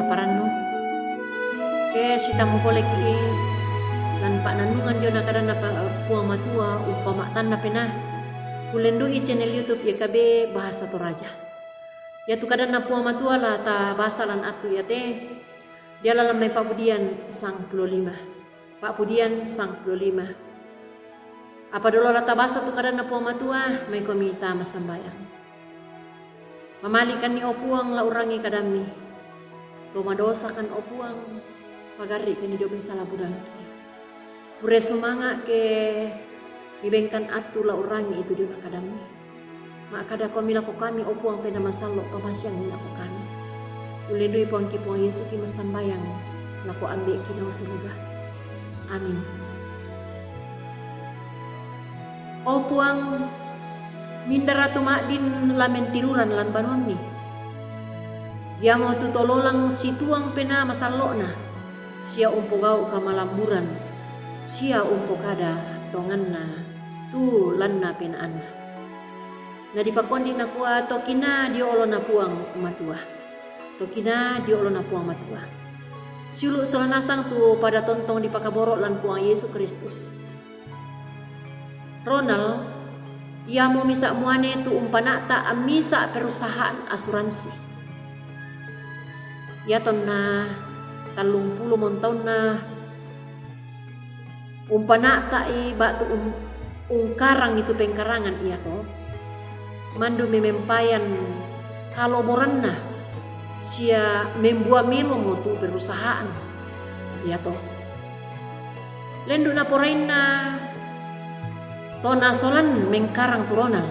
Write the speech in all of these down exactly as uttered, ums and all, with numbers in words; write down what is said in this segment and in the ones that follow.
Parannu ke sitamu pole ki lan pa'nannungan dio na kadanna pa-, Puang Matua, umpama tanna pena. Kulendu'i channel YouTube Y K B Bahasa Toraja. Iatu kadanna Puang Matua la tabasa lan attu iate, diala lan mai pa'budian sangpulo lima. Pa'budian sangpulo lima. Apa dolo la tabasa tu kadanna Puang Matua, maikomi tama sambayang. Mamalikanni, o Puang, la urangi kadammi. To madosakan, o Puang, pagarri'kanni dio mai sala budangki. Pure sumanga' ke mibengkan attu la urangi itu dio na kadammi. Ma'kadakomi lako kami, o Puang, Penaa Masallo', pamasianni lako kami. Ulendui Puangki Puang Yesu ki massambayang lako Ambe'ki nau suruga. Amin. O Puang, mindara tu ma'din la mentiruran lan banuammi? Iamotu to lolang situang Penaa Masallo'na, sia umpogau' kamalamburan, sia umpokada tonganna tu lanna penaanna. Na dipakondi nakua, to kinaa dio olona Puang Matua. To kinaa dio olona Puang Matua. Siulu' sola nasang tu pada tontong dipakaboro' lan Puang Yesu Kristus. Ronald, iamo misa' muane tu umpana'ta' misa' perusahaan asuransi. Iatonna tallung pulo montaunna umpana'ta'i ba'tu um-, ungkarang itu pengkarangan iato, mandu memempayan kaloboranna sia membua melomo tu perusahaan iato. Lendu' naporainna to nasolan mengkarang tu Ronald.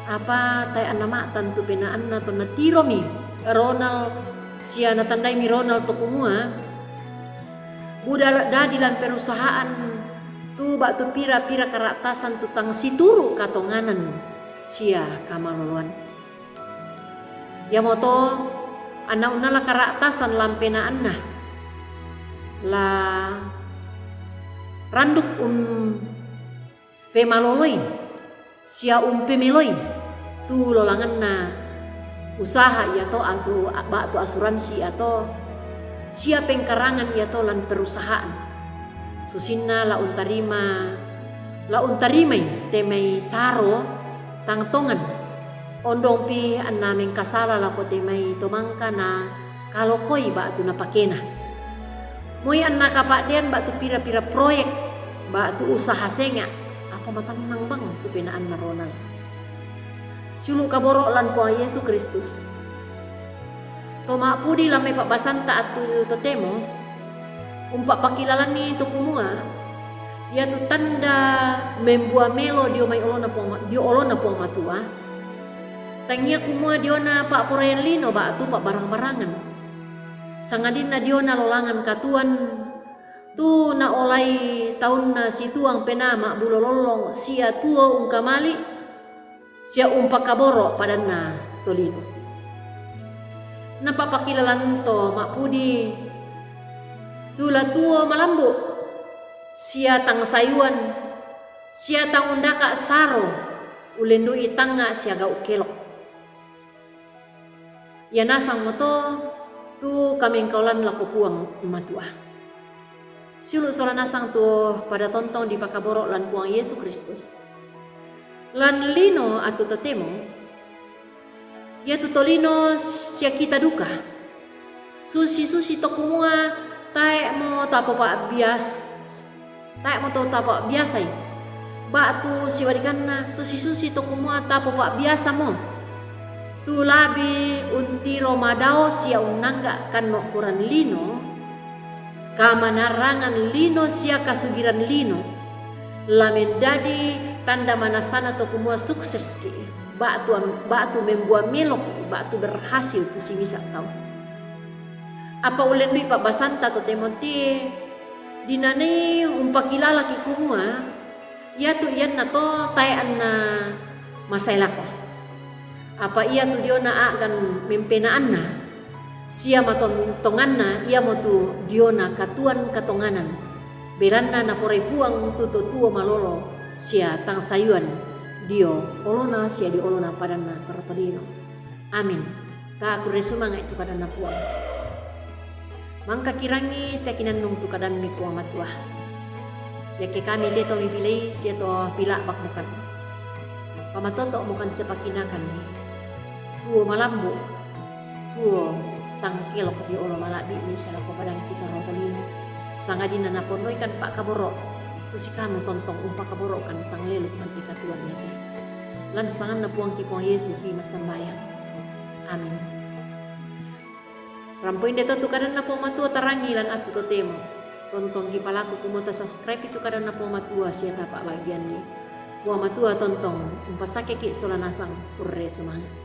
Apa tae' anna ma'tantu penaanna tonna tiromi Ronald sia natandaimi Ronald to kumua, buda dadi lan perusahaan tu ba'tu pira-pira kara'tasan tu tang situru' katonganan sia kamaloloan. Iamoto anna unnala kara'tasan lan penaanna la randuk umpemaloloi sia umpemeloi tu lolanganna usaha iato, atu-, ba'tu asuransi iato sia pengkarangan iato lan perusahaan. Susinna la untarima, la untarimai te mai saro tang tongan. Ondongpi anna mengkasala lako te mai to mangka nakalokoi ba'tu napakena. Moi anna kapa'dean ba'tu pira-pira proyek ba'tu usaha senga', apa matannang bang tu penaanna Ronald. Siulu' kaboro' lan Puang Yesu Kristus. To ma'pudi lan mai pa'basanta attu totemo, umpa'pakilalanni to kumua, iatu tanda membua melo dio mai olona Puang, dio olona Puang Matua, tangia kumua diona pa'poraian lino ba'tu pa'barang-barangan, sangadinna diona lolangan katuoan, tu naolai taunna situang penaa ma'bulo lollong sia tuo ungkamali', sia umpakaboro' padanna tolino. Napa'pakilalan to ma'pudi tu la tuo malambu', sia tang sayuan, sia tang undaka' saro, ulendu'i tangnga' sia gau' kelok. Ia nasang moto tu kamengkaolan lako Puang Matua. Siulu' sola nasang tu pada tontong dipakaboro' lan Puang Yesu Kristus. Lan lino attu totemo, iatu tolino sia kita duka. Susi-susi to kumua tae'mo tapopa'bias-, tae'mo to tapa'biasai. Ba'tu sibalikanna, susi-susi to kumua tapopa'biasamo. Tu la'bi untiro madao sia unnangga' kanno'koran lino, kamanarrangan lino sia kasugiran lino, la mendadi tanda manassana to kumua sukseski', ba'tu am-, ba'tu membua meloki', ba'tu berhasil tu simisa' tau. Apa ullendu'i pa'basanta totemo tie, dinanii umpakilalaki' kumua, iatu iannato tae' anna masae lako. Apa iatu diona a'gan mempenaanna sia matontonganna iamotu diona katuoan katonganan, belanna naporai Puang tu to tuo malolo sia tang sayuan dio olona sia dio olona padanna para tolino. Amin. Takurre sumanga'i tu kadanna Puang. Mangka kirangi sia kinannung tu kadammi Puang Matua. Iake kami te to mipilei sia to pila'bak mukan. Pamatoto' mukan sia pakinakanni. Tuo malambu', tuo tang kelok dio olo mala'bi'mi sia lako padangki torro tolino. Sangadinna naponnoikan pa'kaboro', susi kanu tontong umpakaboro'kan tang leluk mati katuoan iate. Lan sanganna Puangki Puang Yesu ki massambayang. Amin. Rampo inde to tu kadanna Puang Matua tarangi lan attu totemo. Tontong kipalaku kumua tasubscribe tu kadanna Puang Matua sia tapa'bagianni. Puang Matua tontong umpasakkeki sola nasang, kurre sumanga'.